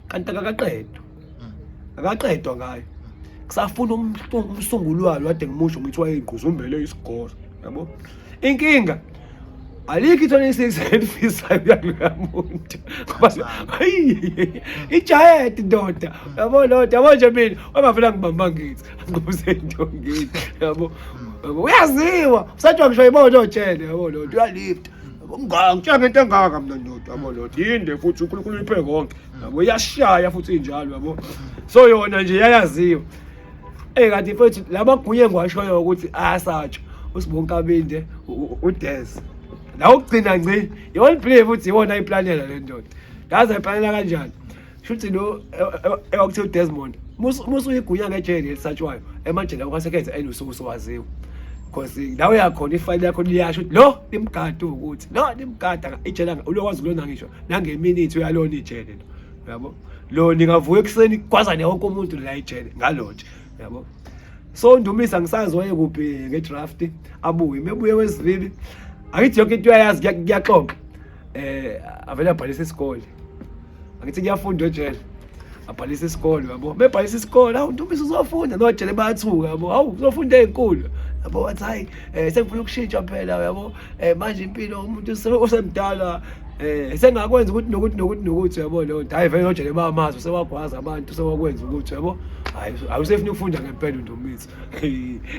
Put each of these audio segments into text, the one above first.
Kanti akakaqedwa, akaqedwa ngayo, kusafuna umsunguli walo. Kade ngimusho ngithi wayeyigquzumbele isigoro, yabo. Inkinga alikho i-26 elifisayo kuya muntu, ngoba hayi, ijayeti ndoda, yabo ndoda, yabo nje. Mina wangavela ngibamba ngithi angquze into ngithi, yabo, uyaziwa, usatshwa ngisho ibona ojele, yabo ndoda, uyalifta ngaka, ngitshela ngento engaka mina ndoda, yabo ndoda, yinde futhi uNkulunkulu iphe konke, yabo, iyashaya futhi injalo, yabo. So yona nje yayaziwa. Kanti mfethu, lamagunya engiwashoyo ukuthi ayasatsho uSibonkabinde, uDez la ukugcina ngci, you won't believe ukuthi iwona iplanela le ndoda. Yazi ayiplanela kanjani? Shuthi lo ewakuthiwa uDesmond musu uyigunya ngejele elisatshwayo emajele akwasekhethe elusuku sowaziwa, because la uyakhona ifayile yakho liyasho ukuthi lo limgada, ukuthi lo limgada ijele, ulokwazi kulona ngisho nangeminithi uyalona ijele lo, yabo. Lo ningavuka ekuseni kwazane wonke umuntu la ejele ngalo nje, yabo. So Ndumisa ngisazi waye kuphi ngedraft, abuye, mebuye wesivibi, angithi yonke into uyayazi, kuyaxoxa, avele abhalise isikole. Angithi kuyafundwa ejele, abhalise isikole, yabo. Bebhalisa isikole, awu, Ndumiso uzofunda, nojele bayathuka, yabo, awu, uzofunda ey'nkulu, yabo. Wathi, hayi, sengifuna ukushintsha phela, yabo, manje impilo umuntu usemdala, sengakwenza ukuthi nokuthi nokuthi nokuthi, yabo. Leyo nto, hayi, vele nojele bayamazi, usewagwaza abantu, usewakwenza ukuthi, yabo, hayi, awusefuna ukufunda ngempela uNdumiso.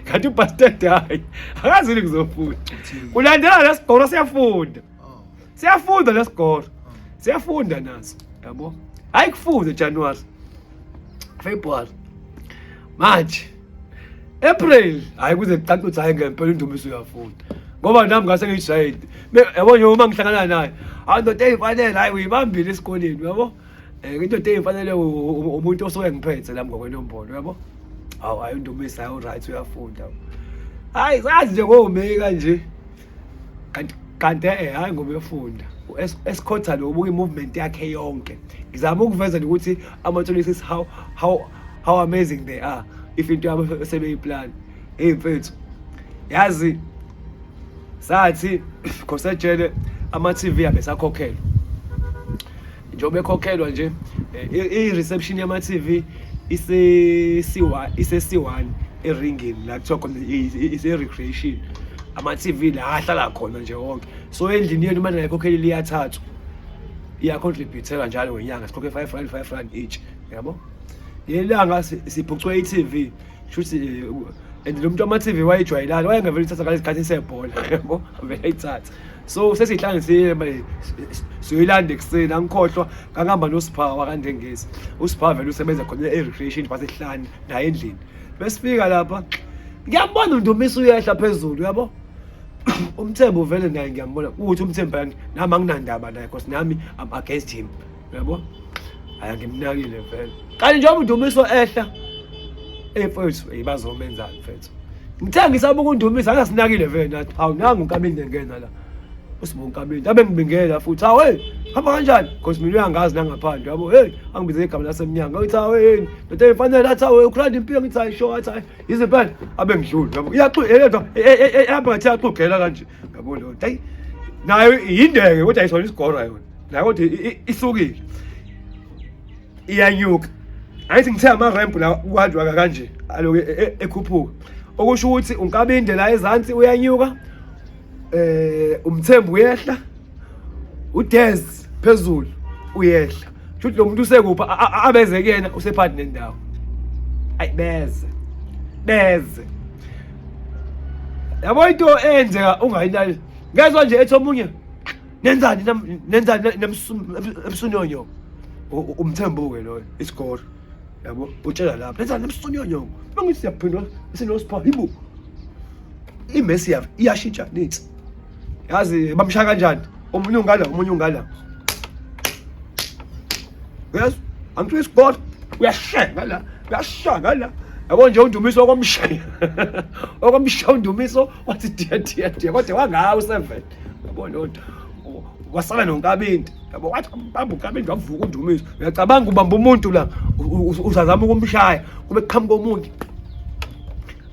Kanti ubastard, hayi, akazini kuzofunda, kulandela lesigoro siyafunda. Siyafunda lesigoro, siyafunda naso, yabo. Hayi, kufunde January, February, March, April, hayi, kuze kucace ukuthi hayi, ngempela uNdumiso uyafunda, ngoba nami ngase ngijayele, yabo nje uma ngihlangana naye, hayi ndoda eyifanele, hayi, uyibambile esikoleni, yabo. Indoda eyifanele umuntu osuke ngiphethe lami ngokwenombolo, yabo. Hawu, hayi, uNdumiso, hayi, right, uyafunda. Hayi, sazi nje ngomeki kanje, kanti hayi, ngoba efunda esikhotha lo, ubuka i-movement yakhe yonke. Ngizama ukuveza nje ukuthi ama-26, how amazing they are if into yabo sebeyiplan. Hey mfethu, yazi sathi khosejele ama-TV abesakhokhelwa, njengoba ekhokhelwa nje, i-reception yama-TV ise-C1, ise-C1 eringini la kuthiwa khona ise-recreation, ama-TV la ahlala khona nje wonke. So endlini yenu manje ngayikhokheli, iyathathwa, iyacontributela njalo ngenyanga, sikhokhe R5, R5 each, yabo. Ngelanga siphucwe i-TV, shuthi and lo muntu wama-TV wayejwayelana, wayengavele uthatha ngalesi khathi sebhola, yabo, avele ayithatha. So sesihlanganisile manje, siyoyilanda ekuseni. Angikhohlwa, ngangihamba noSipha wakandengezi. USipha vele usebenza khona e-recreation, basehlane naye endlini. Besifika lapha, ngiyambona uNdumiso uyehla phezulu, yabo. Umthembu vele naye ngiyambona ukuthi umthembu nami anginandaba naye, because nami I'm against him, yabo, hayi, angimnakile vele. Kanti njengoba uNdumiso ehla, ey mfethu, ey, bazomenzani mfethu? Ngithe ngisabuka uNdumiso, angasinakile vele nathi, hawu, nangu uNkabinde ngena la, uSibonkabinde, abe ngibingela futhi, hawu, hey, hamba kanjani? Because mina uyangazi nangaphandle, yabo. Hey, angibize igama lasemnyango, ngithi, hawu, hey ndoda efanele, athi, hawu, ukhulanda impilo, ngithi, hayi, sure, athi, hayi, yize impela, abe ngidlula, yabo. Iyaxu ehamba ngathi iyaxugela kanje, yabo leyo nto. Hayi, nayo yindeke, kodwa ayisona isigora yona nayo, kodwa isukile iyanyuka. Angithi ngithe ama-ramp la kuhanjwa kanje, aloku ekhuphuka, okusho ukuthi uNkabinde la ezansi uyanyuka, umthembu uyehla, uDez phezulu uyehla. Shuthi lo muntu usekuphi abeze kuyena, usephakathi nendawo. Ayi, beze beze, yabo, into eyenzeka ungayinaki. Ngezwa nje ethi omunye, nenzani, nenzani emsunyonyo? Umthembu-ke loyo, isigoro, yabo, utshela lapha, nenzani emsunyonyo? Mangithi siyaphindwa sinosipha hibo, imesi iyashintsha nithi, yazi bamshaya kanjani, omunye ungala, omunye ungala, yes, angithi isigoro uyashaya ngala, uyashaya ngala, yabo nje. UNdumiso okwamshaya, okwamshaya uNdumiso, wathi diya diya diya, kodwa wangawo u-7, yabo leyo nto. Wasala noNkabindi, yabo, wathi bamba uNkabindi, wavuka uNdumiso. Uyacabanga, ubamba umuntu la, usazama ukumshaya, kube kuqhamuka omunye.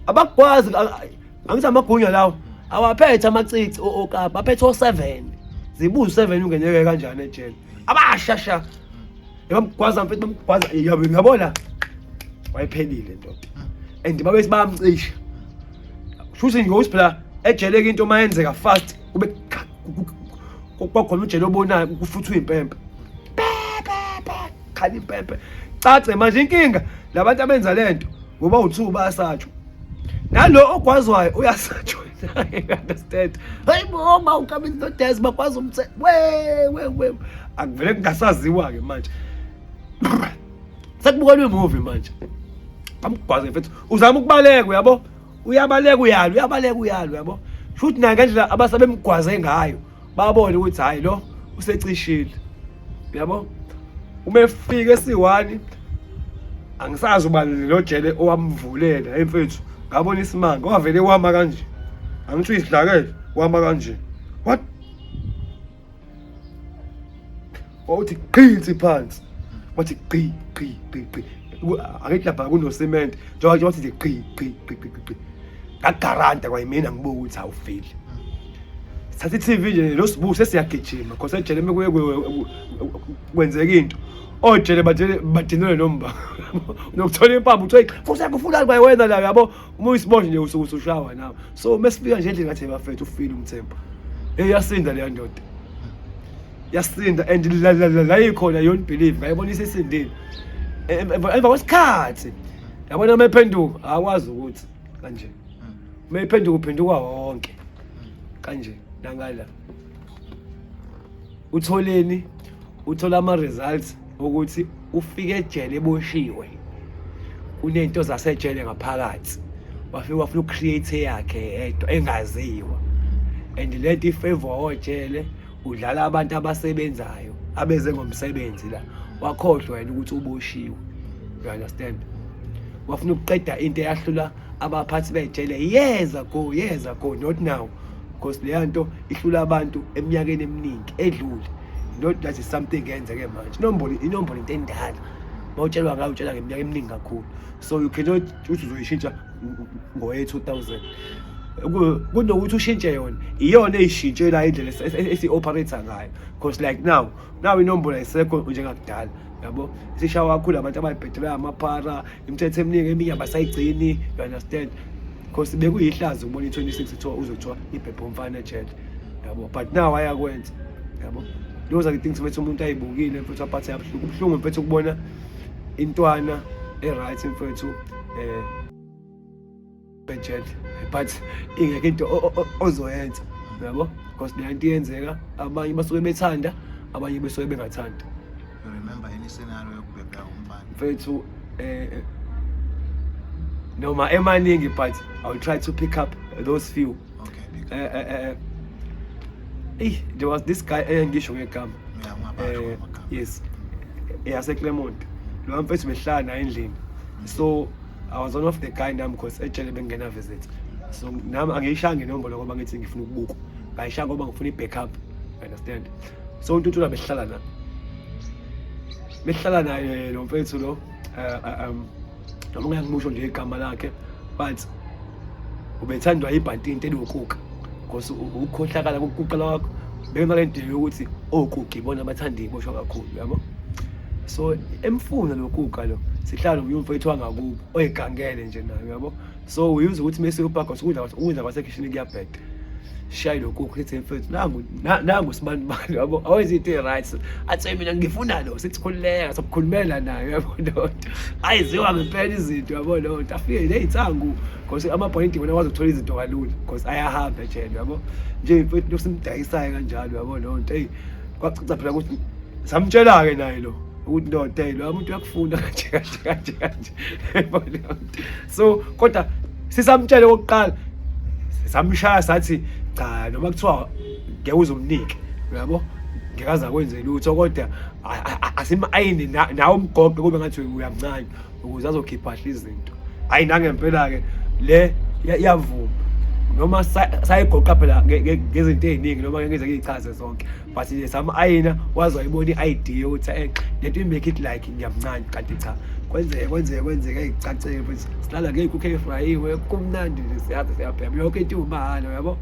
Abakwazi, angithi amagunya lawo awaphethe amacici okapa, aphethe o-7. Zibuze u-7 ungeneke kanjani ejele, abashasha. Bamgwaza mfethu, bamgwaza, yabo, ngiyabona wayephelile ndoda, and babethi bayamcisha. Shuthi nje ukuthi phela ejele into uma yenzeka fast kube kwakhona ujele obonayo kufuthwa impempe, khala impempe, cace. Manje inkinga labantu abenza lento ngoba u2 bayasatshwa, nalo ogwazwayo uyasatshwa, you understand? Hayi bo, ma uKabini noDez bakwazi umthe we we we, akuvele kungasaziwa ke manje, sekubukelwe imovie manje. Bamgwaze mfethu, uzama ukubaleka, uyabo, uyabaleka, uyalwa, uyabaleka, uyalwa, uyabo. Shuthi naye ngendlela abasabemgwaze ngayo babone ukuthi hayi, lo usecishile, uyabo. Uma efika esi-1, angisazi ubani lo jele owamvulela emfethu, ngabona isimanga, wavele wama kanje, angithi uyisidlakele, wama kanje, what, wawuthi qhinsi phansi, wathi qi qi qi qi. Akithi lapha kunosimende njengoba wathi nje qi qi qi qi qi, ngagaranta kwayimina, ngibuka ukuthi awufili. Sithatha i-TV nje lo sibu, sesiyagijima cause ejele mekuye kwenzeka into, ojele badinelwe nomba nokuthola impama, uthiwe futhi akufunani kwayewena la, yabo. Uma uyisiboshe nje usuke usushawa nawe. So mesifika nje endlini, ngathi bafethu, ufile umthembu. Hey, yasinda leya ndoda, yasinda, and la ikhona, you won't believe, ngayibona isisindile emva kwesikhathi, yabona. Uma ephenduka akwazi ukuthi kanje, uma ephenduka uphenduka wonke kanje nangala. Utholeni? Uthola ama-results ukuthi ufike ejele eboshiwe, kunento zasejele ngaphakathi, wafika wafuna uku-create yakhe yedwa engaziwa, and lento i-favor ojele, udlala abantu abasebenzayo abeze ngomsebenzi la, wakhohlwa yena ukuthi uboshiwe, you understand? Wafuna ukuqeda into eyahlula abaphathi bejele years ago, years ago, not now, because leya nto ihlula abantu eminyakeni eminingi edlule, not that is something eyenzeke manje. Inombolo, inombolo into endala, mawutshelwa ngayo utshela ngeminyaka eminingi kakhulu, so you cannot uthi uzoyishintsha ngoye-2000 kunokuthi ushintshe yona, iyona eyishintshela indlela esi-operate ngayo, because like now, now inombolo ayisekho njengakudala, yabo, isishawa kakhulu abantu abayibhedelayo, amaphara, imithetho eminingi, eminye abasayigcini, you understand? Because bekuyihlazo ukubona i-26 kuthiwa uzothiwa ibhebhe umfana ejele, yabo, but now ayakwenza, yabo. Those are the things mfethu umuntu ayibukile mfethu, aphathe kabuhlungu, kubuhlungu mfethu ukubona intwana e-right mfethu ejele, but ingekho into ozoyenza, yabo, because leya nto iyenzeka, abanye basuke bethanda, abanye besuke bengathandi. You remember any scenario yokubhebha umfana? Mfethu, noma emaningi, but I will try to pick up those few. Okay, pick up. Eh, there was this guy engisho ngegama. Yeah, ungabasho amagama. Yes, eyase Clermont lo mfethu, behlala naye endlini. So I was one of the guy nami, because ejele bengena visit, so nami angiyishanga inombolo ngoba ngithi ngifuna ukubukwa, ngayishanga ngoba ngifuna i-backup, you understand? So uNtutula behlala naye, behlala naye lo mfethu lo, noma ngiyakusho nje igama lakhe, but ubethandwa ibhantinti eliwukuka, because ukukhohlakala kokuqala kwakho benale nto yokuthi okuki ibona abathanda iboshwa kakhulu, yabo. So emfuna lo kuka lo, sihlala nomunye umfethu wangakubo oyigangele nje nayo, yabo. So uyuze ukuthi mase uyobhaka ukudla kwasekhishini kuyabheda, shayi lo kuku, sithi mfethu, nangu nangu sibani bani, yabo, awenza into e-right, athi mina ngifuna lo, sithi khululeka, sokukhulumela nayo, yabo leyo nto, ayiziwa ngempela izinto, yabo leyo nto, afike ney'nsangu, because amabhoyinti wona akwazi ukuthola izinto kalula because ayahamba ejele, yabo nje mfethu, into simdayisayo kanjalo, yabo leyo nto. Eyi, kwacaca phela ukuthi samtshela-ke naye lo ukuthi ndoda, hey, lo muntu uyakufuna kanje kanje kanje kanje, yabo leyo nto. So kodwa sisamtshele okokuqala, samshaya, sathi cha, noma kuthiwa ngeke uzumnike, uyabo, ngeke aze akwenze lutho, kodwa asim-ayini nawe umgoqe kube ngathi uyamncane ukuze azokhipha kahle izinto. Hayi, nangempela-ke le iyavuma, noma sayigoqa phela ngezinto ey'ningi, noma ngeke ngize ngiyichaze zonke, but nje sam-ayina waze wayibona i-idea yokuthi lento i-make it like ngiyamncane, kanti cha, kwenzeke kwenzeke kwenzeke, ey'cacile futhi silala ngey'nkukhu ey'frayiwe, kumnandi nje, siyazi siyabhema yonke into iwumahhala, uyabo.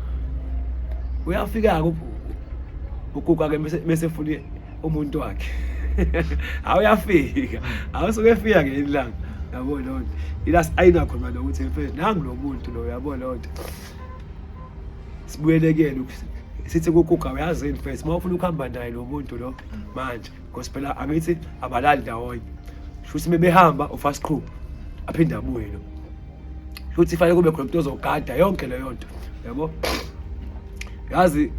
Uyafika-ke ukuka-ke mese efuna umuntu wakhe. Awuyafika, awusuke efika ngelinye ilanga, yabo leyo nto. Ila ayina khona lokuthi mfethu nangu lo muntu lo, yabo leyo nto. Sibuyele kuyena sithi kuguga, uyazini mfethu, uma ufuna ukuhamba naye lo muntu lo manje, because phela angithi abalali ndawonye, shuthi mebehamba ufast crew aphinde abuye lo, shuthi fanele kube khona umuntu ozogada yonke leyo nto, yabo. Yazi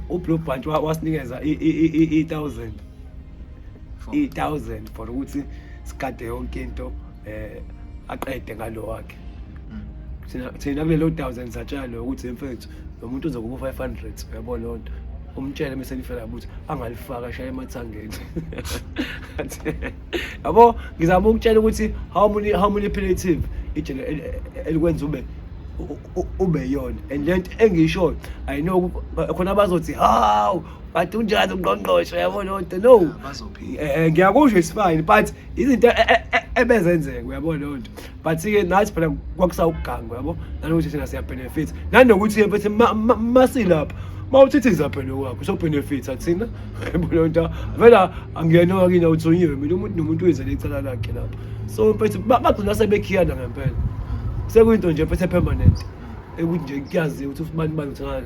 uBlue Bunch wasinikeza i-1000 i-1000 for ukuthi sigade yonke into, aqede ngalo wakhe. Thina kulelo 1000 satshela ukuthi mfethu lo muntu uzokuba 500, uyabo leyo nto. Umtshele mase nifela ukuthi angalifaka ashaya emathangeni, yabo. Ngizama ukutshela ukuthi how manipulative ijele elikwenza ube yona. And lento engiyishoyo, I know khona abazothi, "Hawu, kanti unjani ungqongqoshe?" Yabo leyo nto, no. Ngiyakusho, it's fine, but izinto ebezenzeka, uyabo leyo nto. But-ke nathi phela kwakusawukuganga, uyabo, nanokuthi thina siya-benefit, nanokuthi mfethu masilapha mawuthithiza phela okwakho so-benefit thina, yabo leyo nto. Vele angiyena wakini, awuthunyiwe mina, umuntu nomuntu uyenzele icala lakhe lapho. So mfethu bagcina sebekhiyana ngempela, sekuyinto nje mfethu e-permanent, ekuthi nje kuyaziwa ukuthi usibani bani uthenga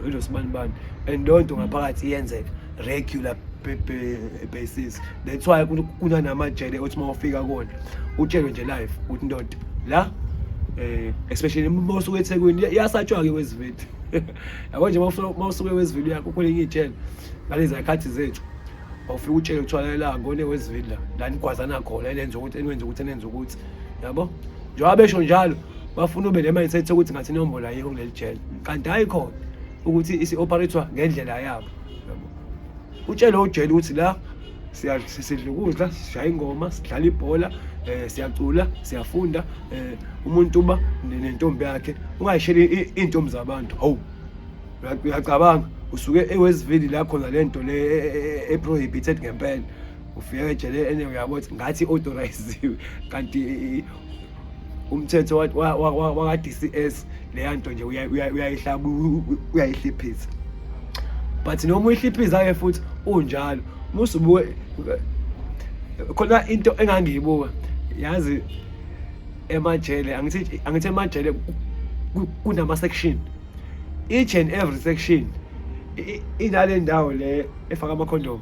enosibani bani, and leyo nto ngaphakathi iyenzeka regular basis. That's why kunanamajele othi uma ufika kona utshelwe nje live ukuthi ndoda la, especially uma usuke eThekwini, iyasatshwa-ke Westville, yabo nje. Uma usuke Westville yakho kukhona enye ijele ngalezi khathi zethu, awufika utshele kuthiwa la ngone Westville la la nigwazana khona, enenza ukuthi, enwenza ukuthi, enenza ukuthi, yabo. Njengoba besho njalo, bafuna ube ne-mindset yokuthi ngathi inombolo ayikho kuleli jele, kanti hayi, khona ukuthi isi-operate-wa ngendlela yabo, yabo. Utshele ujele ukuthi la sidla ukudla, sishaya ingoma, sidlala ibhola, siyacula, siyafunda, umuntu uba nentombi yakhe, ungayisheli iy'ntombi zabantu. Hawu, uyacabanga usuke eWestville la khona le nto le e-prohibited ngempela, ufike ejele ene uyabo ukuthi ngathi authoriziwe, kanti umthetho waka-DCS leya nto nje uyayihlaba, uyayihliphisa. But noma uyihliphiza-ke futhi unjalo, musubuke khona into engangiyibuka, yazi, emajele, angithi emajele kunama-section, each and every section inale ndawo le efaka amakhondomu,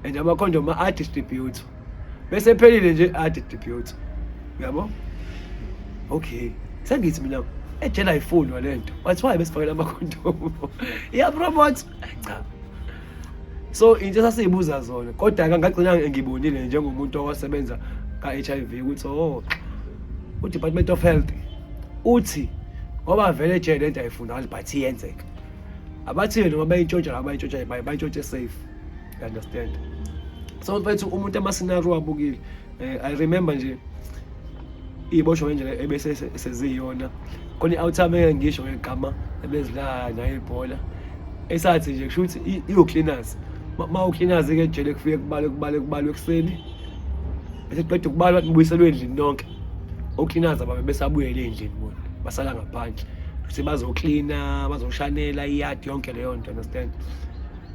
and amakhondomu a-distribute bese ephelile nje, a-distribute, uyabo. Okay, sengithi mina ejele ayifunwa le nto, wathi why besifakela amakhondomu, iya-promote? Cha, so into esasiyibuza zona, kodwa ngagcina ngibonile njengomuntu owasebenza ka-HIV ukuthi oh, u-Department of Health uthi ngoba vele ejele lento ayifunakali, but iyenzeka. Abathile noma bayintshontsha la, bayintshontsha, bayintshontshe safe, you understand? So mfethu umuntu ama-scenario abukile, I remember nje iy'boshwa ngendlela ebese seziyona khona i-outcome, engeke ngisho ngegama, ebezidlala nayo ibhola, esathi nje kusho ukuthi iyo-cleaners. Ma u-cleaners-ke ejele, kufike kubalwe, kubalwe, kubalwe ekuseni, bese kuqeda ukubalwa nibuyiselwe endlini nonke. O-cleaners ababe besabuyele ey'ndlini, bona basala ngaphandle ukuthi bazoklina, bazoshanela iyadi, yonke leyo nto, understand?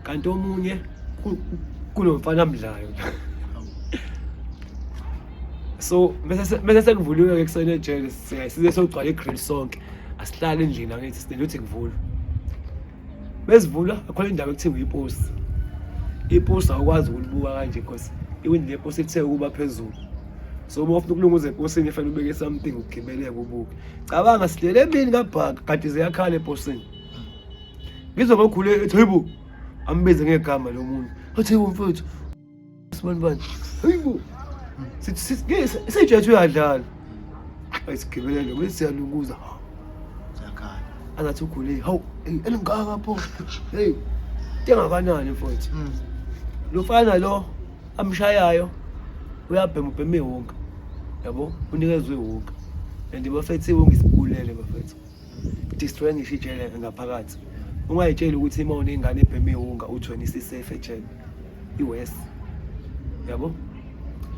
Kanti omunye kunomfana amdlayo. So bese sekuvuliwe-ke ekuseni ejele, size sogcwala i-grill sonke, asihlale endlini, angithi silinde ukuthi kuvulwe. Bezivulwa, akhona indawo ekuthiwa iposi. Iposi awukwazi ukulibuka kanje because iwindi leposi lithe ukuba phezulu, so uma ufuna ukulunguza eposini fanele ubeke something ugibeleke ubuke. Cabanga sihlele emini kabhaka, kade ziyakhala eposini, ngizwe ngokhule ethi, "Hayibo," ambize ngegama lo muntu, athi, "Hayibo mfethu, sibani bani, hayibo." Sithi sitshethe uyadlala, ayisigibelele bese siyalunguza. Ziyakhala. Angathi ugule, hawu, hey, elingaka pho, hey, engakanani mfowethu. Lo mfana lo amshayayo uyabhema, ubhema iwunga, yabo, unikezwe iwunga, and bafethu iwunga isibulele, bafethu, destroy ngisho ijele ngaphakathi. Ungayitsheli ukuthi uma unengane ebhema iwunga uthi wena isi-safe ejele, i-worse, yabo.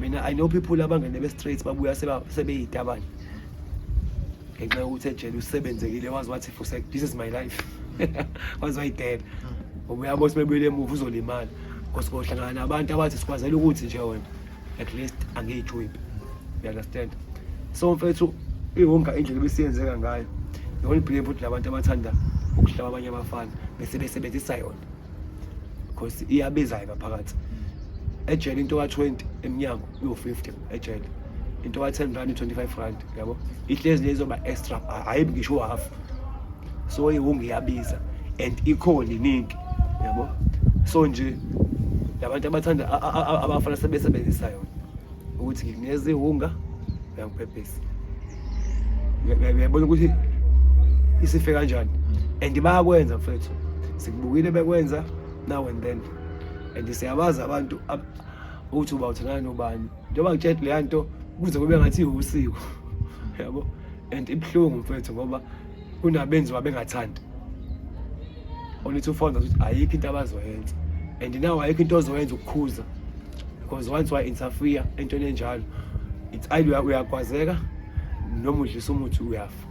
Mina I know people abangene be-straight, babuya sebeyitabane ngenxa yokuthi ejele usebenzekile, wazi wathi fusek, this is my life, wazi wayidela, ngoba uyabona ukuthi bebuyele emuva uzolimala. Because kohlangana nabantu abathi sikwazela ukuthi nje wena at least angiyijwibi, you understand? So mfethu, iwunga indlela ebisiyenzeka ngayo, you won't believe ukuthi labantu abathanda ukuhlaba abanye abafana bese besebenzisa yona, because iyabiza ngaphakathi ejele. Into ka-20 emnyango iwu-50 ejele, into ka-10 rand i-25 rand, yabo. Ihlezi lezoba extra, ayibi ngisho half. So iwunga iyabiza and ikhona iningi, yabo. So nje labantu abathanda abafana sebesebenzisa yona ukuthi ngikunikeza iwunga, uyangibhebhisa. Uyabona ukuthi isife kanjani, and bayakwenza mfethu, sikubukile bekwenza now and then, and siyabazi abantu ukuthi uba uthandana nobani. Njengoba ngitshela, leya nto kuze kube ngathi iwusiko, yabo, and ibuhlungu mfethu, ngoba kunabenziwa bengathandi, only to find out ukuthi ayikho into abazoyenza, and now ayikho into ozoyenza ukukhuza, because once wa-interfere entweni enjalo, it's either uyagwazeka noma udlisa umuthi, uyafa,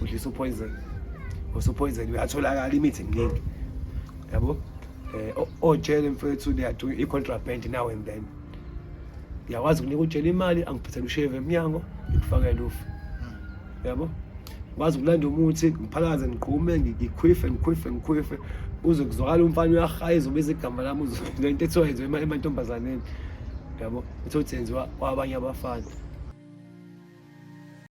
udlisa upoison, because upoison uyatholakala, imithi eminingi, yabo. Ojele mfethu, they are doing i-contraband now and then. Ngiyakwazi ukunika ujele imali, angiphethele usheve emnyango, ngikufakele ufu, yabo. Ngikwazi ukulanda umuthi, ngiphalaze, ngiqhume, ngikhwife, ngikhwife, ngikhwife, kuze kuzwakala umfana uyahayiza, ubiza igama lami. Lento ethiwa yenziwa emantombazaneni, yabo, uthole ukuthi yenziwa kwabanye abafana.